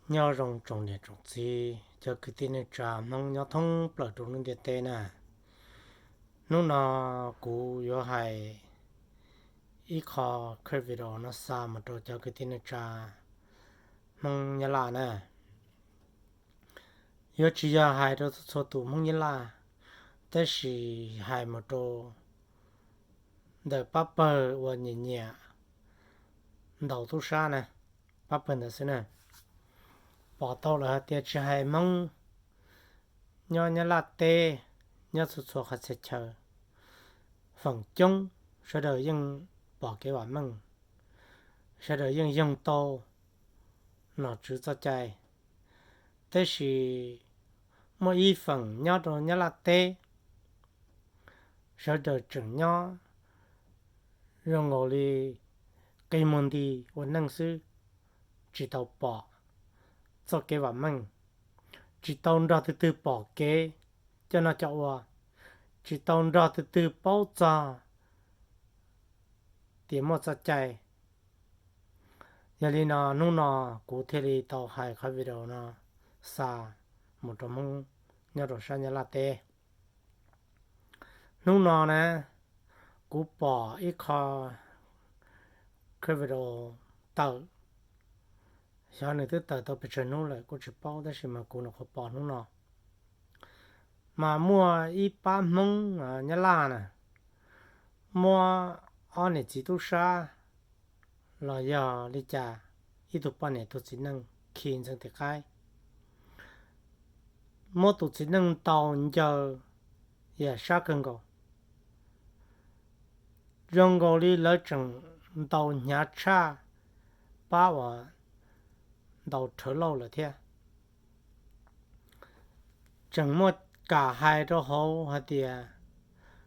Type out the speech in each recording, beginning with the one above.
Nyob zoo tsoom niam tsoom txiv, cov kwv tij neej tsa Hmoob nyob thoob plaws rau lub ntiaj teb na. Hnub no kuv yuav hais ib qho clip video no xa mus rau cov kwv tij neej tsa Hmoob Nyab Laj na. Yuav tsis yog hais rau txhua tus Hmoob Nyab Laj, tab sis hais mus rau ntawm pab pawg uas nyiam nyiam ntaus tub sab na, pab pawg ntawd xwb na. Pom tau lawm hais tias tsis hais Hmoob nyob Nyab Laj teb, nyob txhua txhua qhov txhia chaw, feem coob sawv daws yeej pom kev vam meej, sawv daws yeej yoog tau nom tswv txoj cai. Tab sis muaj ib feem nyob rau Nyab Laj teb, sawv daws tseem nyob zoo nkaus li qi muag nti ua neej xwb, tsis tau pom txoj kev vam meej, tsis tau nrog tus twg pom kev coj noj coj ua, tsis tau nrog tus twg paub txog tias muaj txoj cai. Yog li no hnub no kuv thiaj li tau hais qhov video no xa mus rau Hmoob nyob rau sab Nyab Laj teb. Hnub no na, kuv pom ib qho clip video tawm, xyov nws twb tawm tau pes tsawg hnub lawm kuj tsis paub, tab sis mas kuv nyuam qhuav pom hnub no. Mas muaj ib pab Hmoob Nyab Laj na, muab ob niam txiv tub sab los yog li cas, ib tug poj niam tus txiv neej khi ntxeev tim qaib, muab tus txiv neej ntaus ncaws yam sab kawg nkaus, zoo nkaus li lawv tseem ntaus hnyav tshaj pab uas ntaus rhawv lauj lawm thiab. Tseem muaj kam hais rau hauv hais tias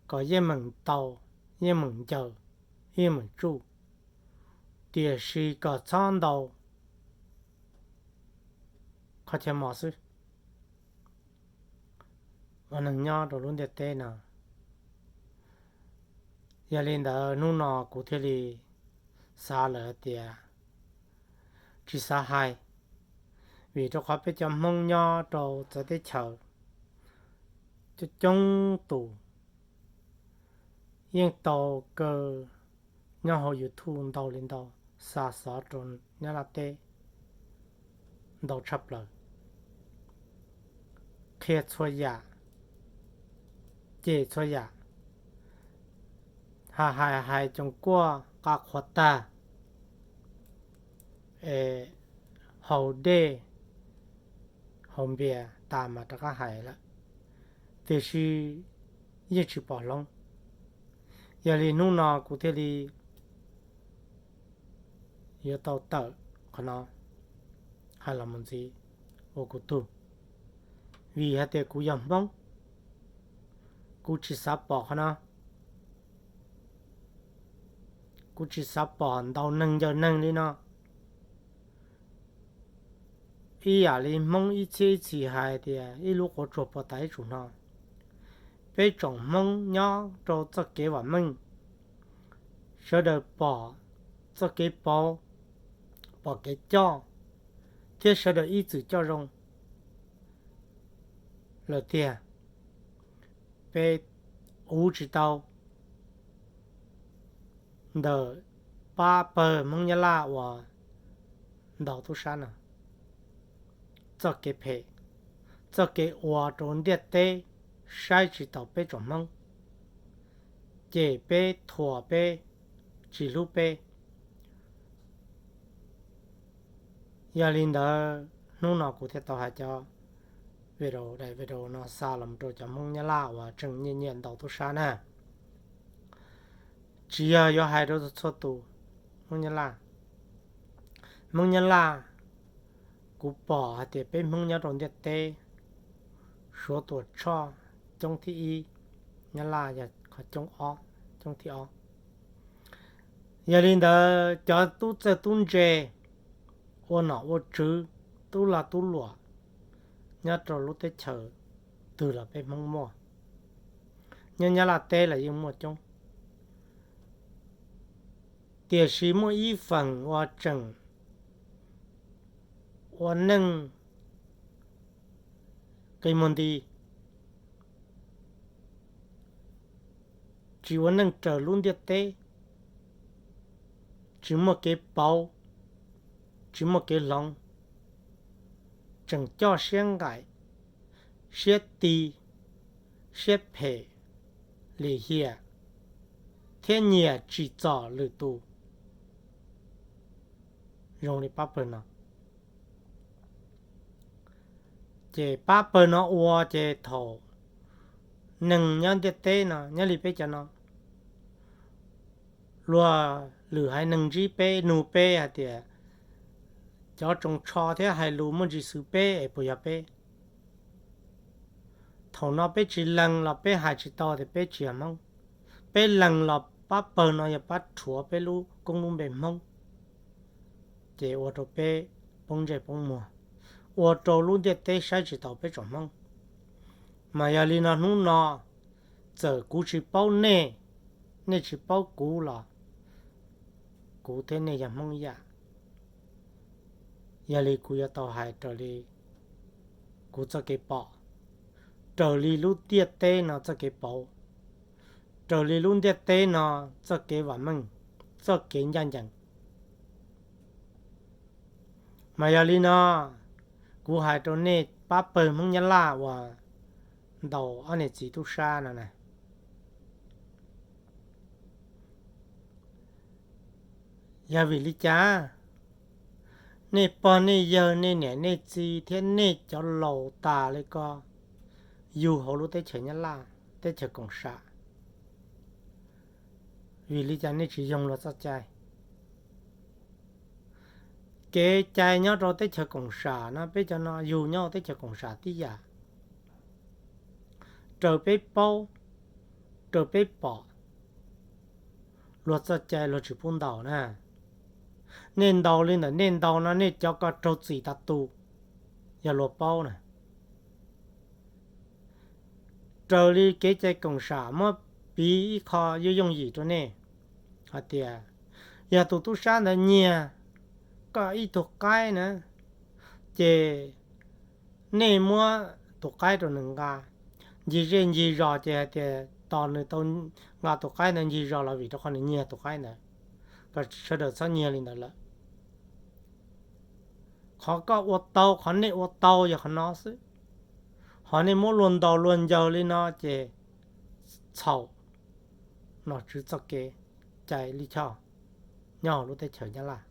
kom yeej meem ntaus, yeej meem ncaws, yeej meem tsuj, tiam sis kom txhob ntaus qhov chaw mos xwb, ua neeg nyob rau lub ntiaj teb no. Yog li ntawd hnub no kuv thiaj li xav lawm hais tias tsis xav hais, vim rau qhov peb cov Hmoob nyob rau txawv teb chaws coob coob tus yeej tau kaw nyob hauv YouTube ntau li ntau, xa xov rau Nyab Laj teb ntau tshaj plaws, qhia txhua yam, cem txhua yam, hais hais hais coom kuaj qa qhuav tag, haus dej haus npias tas mas rov qab hais lawm, tiam sis yeej tsis pom hloov. Yog li hnub no kuv thiaj li yuav tau tawm qhov no hais los mus ntxiv ua kuv tug, vim hais tias kuv yog Hmoob, kuv tsis xav pom qhov no. Kuv tsis xav pom ntaus neeg ncaws neeg li no. Ib yam li Hmoob ib txhiab ib txhis hais tias ib lub quav tsuag puag ta ib tsum hno. Peb tsoom Hmoob nyob rau txoj kev vam meej, sawv daws pom txoj kev pauv, pom kev coj, thiab sawv daws ib txwm coj zoo lawm tiag. Peb uv tsis tau ntawm pab pawg Hmoob Nyab Laj uas ntaus tub sab no txoj kev phem, txoj kev ua rau ntiaj teb saib tsis taus peb tsoom Hmoob, cem peb, thuam peb, tsis hlub peb. Yog li ntawd hnub no kuv thiaj tau hais cov video, daim video no xa los rau cov Hmoob Nyab Laj uas tseem nyiam nyiam ntaus tub sab na. Tsis yog yuav hais rau txhua tus Hmoob Nyab Laj. Hmoob Nyab Laj, kuv pom hais tias peb Hmoob nyob rau ntiaj teb, Suav, Tuam Tshoj coob thib ib, Nyab Laj yog qhov coob ob, coob thib ob. Yog li ntawd cov tub txawj tub ntse, ua nom ua tswv, tub lag tub luam nyob rau lub teb chaws twg los peb Hmoob muaj. Nyob Nyab Laj teb los yeej muaj coob. Tiam sis muaj ib feem uas tseem ua neej qi muag nti, tsis ua neej raws lub ntiaj teb, tsis muaj kev pauv, tsis muaj kev hloov, tseem coj siab nqaim, siab ti, siab phem, lim hiam, thiab nyiam tsim txom lwm tus zoo li pab pawg no. Ces pab pawg no ua ces thaum neeg nyob ntiaj teb no nyob li peb cov no, luag lwm haiv neeg ntsib peb nug peb hais tias cov tsoos tsho thiab hais lus muaj ntsis xwv peb es puas yog peb? Thaum no peb tsis lees los peb hais tsis tau tias peb tsis yog Hmoob. Peb lees los pab pawg no yog pab rhuav peb lub koob lub npe Hmoob, ces ua rau peb poob ntsej poob muag, ua rau lub ntiaj teb saib tsis taus peb tsoom Hmoob. Mas yog li no hnub no, txawm kuv tsis paub nej, nej tsis paub kuv los kuv thiab nej yog Hmoob ib yam. Yog li kuv yuav tau hais raws li kuv txoj kev pom, raws li lub ntiaj teb no txoj kev pauv, raws li lub ntiaj teb no txoj kev vam meej, txoj kev ncaj ncees. Mas yog li no, kuv hais rau nej pab pawg Hmoob Nyab Laj uas ntaus ob niam txiv tub sab no na, yog vim li cas nej pog nej yawg nej niam nej txiv thiab nej cov laus tas li ko yug hauv lub teb chaws Nyab Laj, teb chaws Koom Sam? Vim li cas nej tsis yoog luag txoj cai? Kev cai nyob rau teb chaws Koom Sam no peb cov no yug nyob hauv teb chaws Koom Sam tib yam. Raws peb paub, raws peb pom, luag txoj cai luag tsis pub ntaus na. Nej ntaus li ntawm nej ntaus no nej cov ko raug txim tas tus, yog luag paub na. Raws li kev cai Koom Sam muab piv ib qho yooj yooj yim rau nej hais tias, yog tus tub sab ntawd nyiag koj ib tug qaib na, ces nej muab tus qaib rau nws nqa, ncig zej ncig zos ces hais tias tos nws tau nqa tus qaib ntawd ncig zos los vim rau qhov nws nyiag tus qaib ntawd, kom sawv daws txhob nyiag li ntawd lawm. Qhov koj ua tau, qhov nej ua tau yog qhov no xwb. Ho nej muab luag ntaus luag ncaws li no ces txhaum nom tswv txoj kev cai lij choj nyob hauv lub teb chaws Nyab Laj.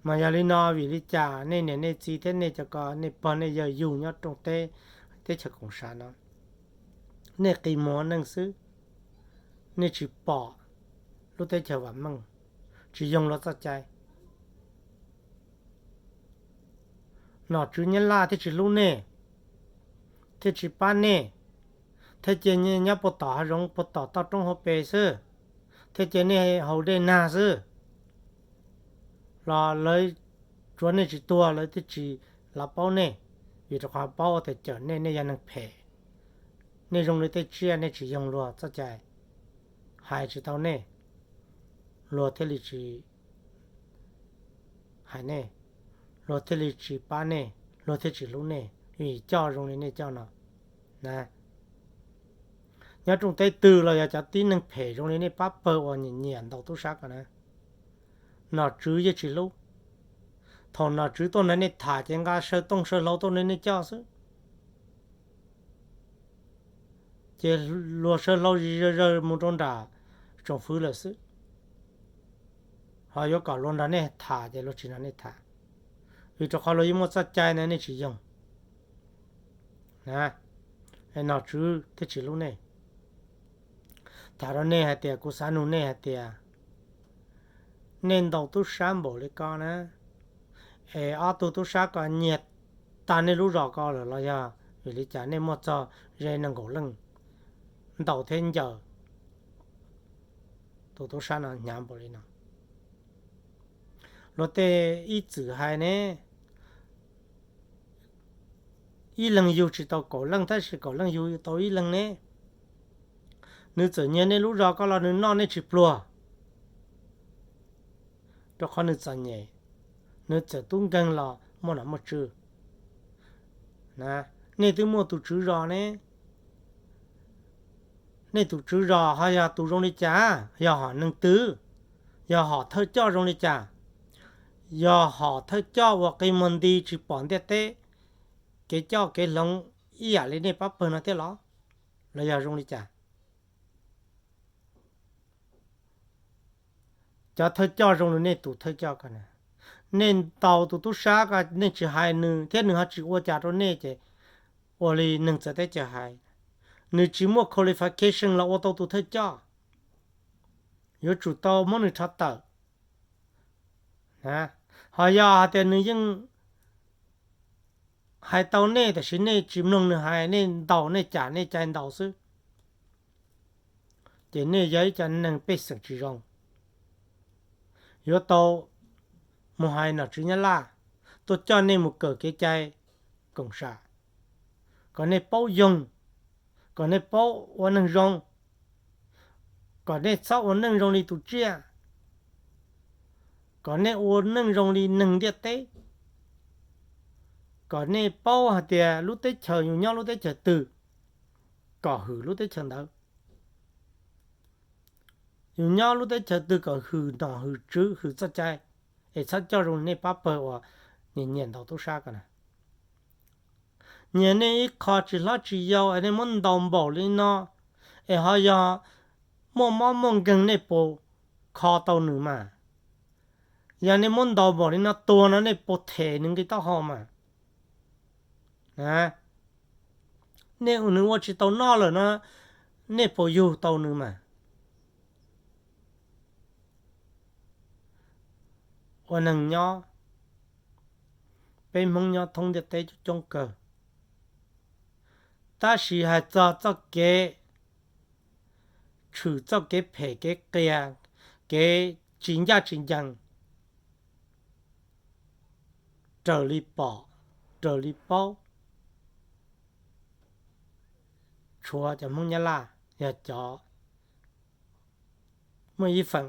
Mas yog li no vim li cas nej niam nej txiv thiab nej cov ko nej pog nej yawg yug nyob rooj teb, teb chaws Koom Sam no, nej qi muag neej xwb, nej tsis pom lub teb chaws vam meej, tsis yoog luag txoj cai. Nom tswv Nyab Laj thiaj tsis hlub nej, thiaj tsis pab nej, thiaj cia nej nyob puag tom hav zoov puag tom toj roob hauv pes xwb, thiaj cia nej haus dej nag xwb, los lawv tsuav nej tsis tuag lawv thiaj tsis lawv paub nej, vim rau qhov paub tias cawm nej, nej yog neeg phem, nej zoo li tej tsiaj, nej tsis yoog luag txoj cai, hais tsis tau nej, luag thiaj li tsis hais nej, luag thiaj li tsis pab nej, luag thiaj tsis hlub nej vim coj zoo li nej coj no na. Nyob rooj teb twg los yog cov tib neeg phem zoo li nej pab pawg uas nyiam nyiam ntaus tub sab ko na, nom tswv yeej tsis hlub. Thaum nom tswv tuaj nrog nej tham ces nqa saw tooj saw hlau tuaj nrog nej coj xwb, ces luag saw hlau zis zawg zawg mus rau nram tsoom fwv lawm xwb. Ho yuav kom luag nrog nej tham ces luag tsis nrog nej tham, vim rau qhov luag yeej muaj txoj cai ntawd nej tsis yoog. Nom tswv thiaj tsis hlub nej. Tham rau nej hais tias kuv xav nug nej hais tias nej ntaus tub sab npaum li ko na, es ob tug tub sab ko nyiag tag nej lub zos ko lawm los yog vim li cas nej muaj txog ze nees nkaum leej ntaus thiab ncaws tus tub sab no hnyav npaum li no? Luag tej ib txwm hais ne, ib leeg yug tsis tau kaum leej tab sis kaum leej yug tau ib leeg ne. Nws txawm nyiag nej lub zos ko los nws noj nej tsis pluag, rau qhov nws txom nyem. nws txawm tub nkeeg los muaj nom muaj tswv. Nej twb muaj tus tswv zos ne, nej tus tswv zos ho yog tus zoo li cas? Yog hom neeg twg? Yog hom thawj coj zoo li cas? Yog hom thawj coj uas qi muag nti tsis pom ntiaj teb kev coj kev hloov ib yam li nej pab pawg no thiab los? Los yog zoo li cas? Cov thawj coj zoo li nej tus thawj coj ko, nej ntaus tus tub sab ko nej tsis hais nws thiab nws ho tsis ua cas rau nej ces ua li neeg txawv teb chaws hais, nws tsis muaj qualification los ua tau tus thawj coj, yuav tsum tau muab nws rho tawm. Ho yog hais tias nws yeej hais tau nej tab sis nej tsis mloog nws hais, nej ntaus nej cam nej cai ntaus xwb, ces nej yog ib cov neeg pej xeem tsis zoo. Yuav tau mus hais nom tswv Nyab Laj tuaj coj nej mus kawm kev cai koom sam, kom nej paub yoog, kom nej paub ua neeg zoo, kom nej txhob ua neej zoo li tus tsiaj, kom nej ua neej zoo li neeg ntiaj teb, kom nej paub hais tias lub teb chaws yus nyob lub teb chaws twg, kom hwm lub teb chaws ntawd. Yus nyob lub teb chaws twg kom hwm nom hwm tswv hwm txoj cai, es txhob coj zoo li nej pab pawg uas nyiam nyiam ntaus tub sab ko na. Nyias nej ib qho tsis hlob tsis yau es nej muab ntaus npaum li no, es ho yog muaj mob muaj nkeeg nej puas kho tau nws mas? Yog nej muab ntaus npaum li no tuag no nej puas them nws nqi taub hau mas? Nej nws ua tsis tau noj lawm no, nej puas yug tau nws mas? Ua neeg nyob, peb Hmoob nyob thoob ntiaj teb coob coob kawg, tab sis hais txog txoj kev tshwm txoj kev phem kev qias, kev tsis ncaj tsis ncees, raws li pom, raws li paub, tshuav cov Hmoob Nyab Laj yog cov muaj ib feem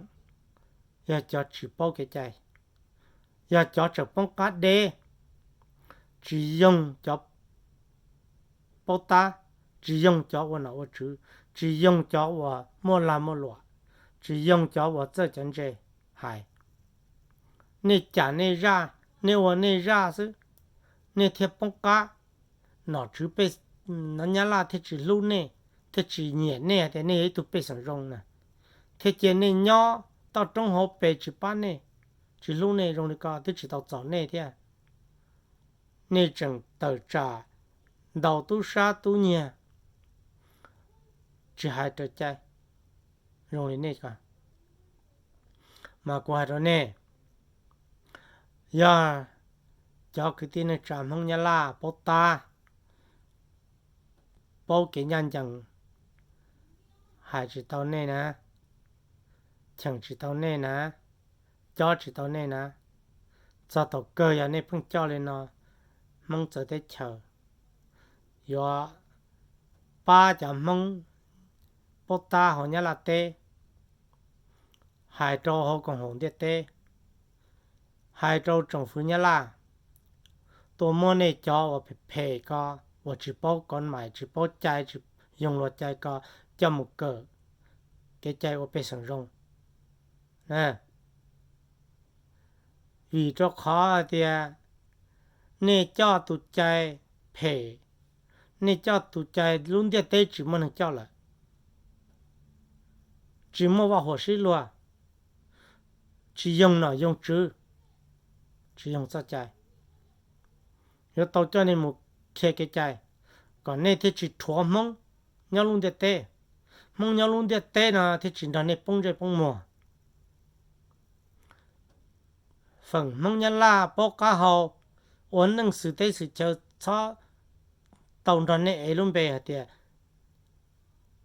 yog cov tsis paub kev cai, yog cov tseem poob qab deb, tsis yoog cov paub tab, tsis yoog cov ua nom ua tswv, tsis yoog cov uas muaj lag muaj luam, tsis yoog cov uas txawj cov ntse hais. Nej cam nej zaj, nej ua nej zaj xwb, nej thiaj poob qab. Nom tswv pej, Nyab Laj thiaj tsis hlub nej, thiaj tsis nyiam nej hais tias nej yog ib tug pej xeem zoo na, thiaj cia nej nyob toj roob hauv pes tsis pab nej, tsis hlub nej zoo li ko twb tsis tau txaus nej thiab. Nej tseem tawm tsam ntaus tub sab tub nyiag, tsis hais raws cai zoo li nej ko. Mas kuv hais rau nej, yog cov kwv tij neej tsa Hmoob Nyab Laj paub tab, paub kev ncaj ncees, hais tsis tau nej na, cheem tsis tau nej na, cob tsis tau nej na. Txog thaum kawg yog nej pheej coj li no, Hmoob txawv teb chaws yuav pab cov Hmoob paub tab hauv Nyab Laj teb, hais rau hauv koom haum ntiaj teb, hais rau tsoom fwv Nyab Laj, tuaj muab nej cov uas phem phem ko, uas tsis paub kov mais, tsis paub cai, tsis yoog luag cai ko, coj mus kawm kev cai ua pej xeem zoo. Vim rau qhov hais tias nej coj tus cai phem, nej coj tus cai lub ntiaj teb tsis muaj neeg coj lawm, tsis muaj vaj huam sib luag, tsis yoog nom yoog tswv, tsis yoog txoj cai. Yuav tau coj nej mus qhia kev cai, kom nej thiaj tsis rhuav Hmoob nyob lub ntiaj teb. Hmoob nyob lub ntiaj teb no thiaj tsis nrog nej poob ntsej poob muag. Feem Hmoob Nyab Laj paub qab hau, ua neej xwm teb xwm chaw txhob tau nrog nej ev lub npe hais tias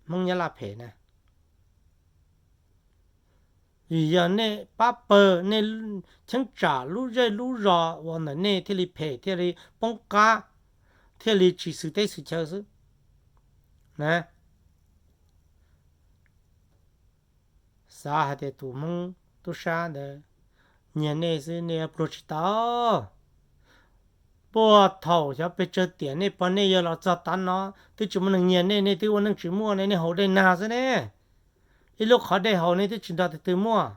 Hmoob Nyab Laj phem na. Vim yog nej pab pawg, nej cheeb tsam lub zej lub zos uas ntawm nej thiaj li phem, thiaj li poob qab, thiaj li tsis xwm teb xwm chaw xwb na. Xav hais tias tus Hmoob tub sab ntawd nyiag nej xwb nej pluag tsis tau. Puag thaum xyov pes tsawg tiam nej pog nej yawg los txog tav no twb tsis muaj neeg nyiag nej, nej twb ua neej tsis muaj ne, nej haus dej nag xwb ne. Ib lub qhov dej haus nej twb tsis nrog tus twg muaj.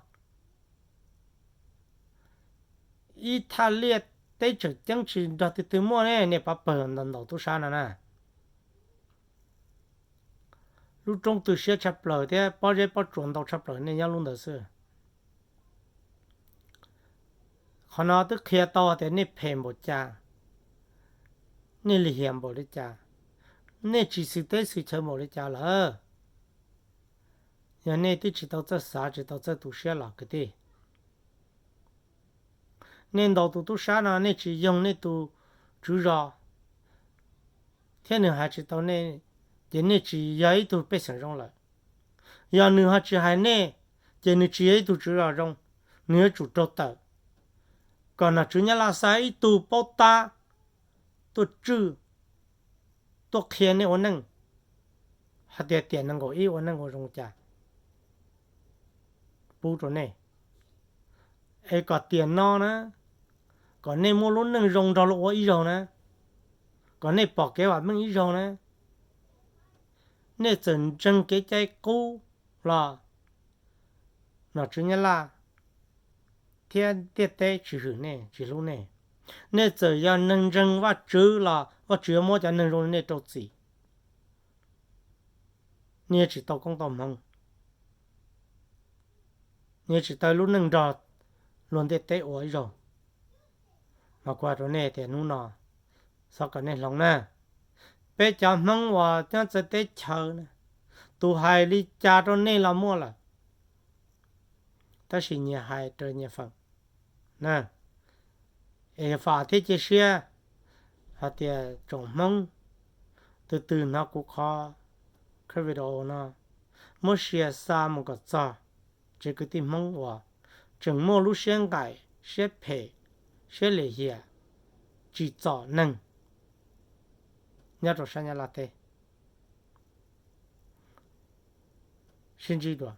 Ib thaj liaj teb tseem ceeb tsis nrog tus twg muaj ne, nej pov pawg ntaus tub sab no na. Lub roob tu siab tshaj plaws thiab pob zeb pob tsuas ntau tshaj plaws nej nyob lub ntawd xwb. Qhov no twb qhia tau tias nej phem npaum cas, nej lim hiam npaum li cas, nej tsis xwm teb xwm chaw npaum li cas lawm. Yog nej twb tsis tau txawj xav tsis tau txawj tu siab los kwv tij, nej ntaus tus tub sab no nej tsis yoog nej tus tswv zos, thiab nws hais tsis tau nej, ces nej tsis yog ib tug pej xeem zoo lawm. Yog nws ho tsis hais nej, ces nws tsis yog ib tug tswv zos zoo, nws yuav tsum raug tawm. Kom nom tswv Nyab Laj xa ib tug paub tab tuaj tswj, tuaj qhia nej ua neej, hais tias tiam nees nkaum ib ua neej ua zoo cas pub rau nej. Es kom tiam no na, kom nej muaj lub neej zoo nrog luag ua ib zaug na, kom nej pom kev vam meej ib zaug na. Nej txawm ntseeg kev cai qub los nom tswv Nyab Laj thiab ntiaj teb tsis hwm nej tsis hlub nej. Nej txawm yog neeg ntseeg Vajtswv los Vajtswv yuav muab cov neeg zoo li nej rau txim. Nej yuav tsis tau koob tau hmoov, nej yuav tsis tau lub neej nrog luag ntiaj teb ua ib zaug. Mas kuv hais rau nej tias hnub no xov kom nej hloov na. Peb cov Hmoob uas nyob txawv teb chaws na, tus hais li cas rau nej los muaj lawm, tab sis nyias hais raws nyias feem na. Es fam thiab cia siab hais tias tsoom Hmoob twg twg hnov kuv qhov video no, muab share xa mus kom txog tsev kwv tij Hmoob uas tseem muaj lub siab nqaim siab phem siab lim hiam tsim txom neeg nyob rau sab Nyab Laj teb. Sib ntsib dua.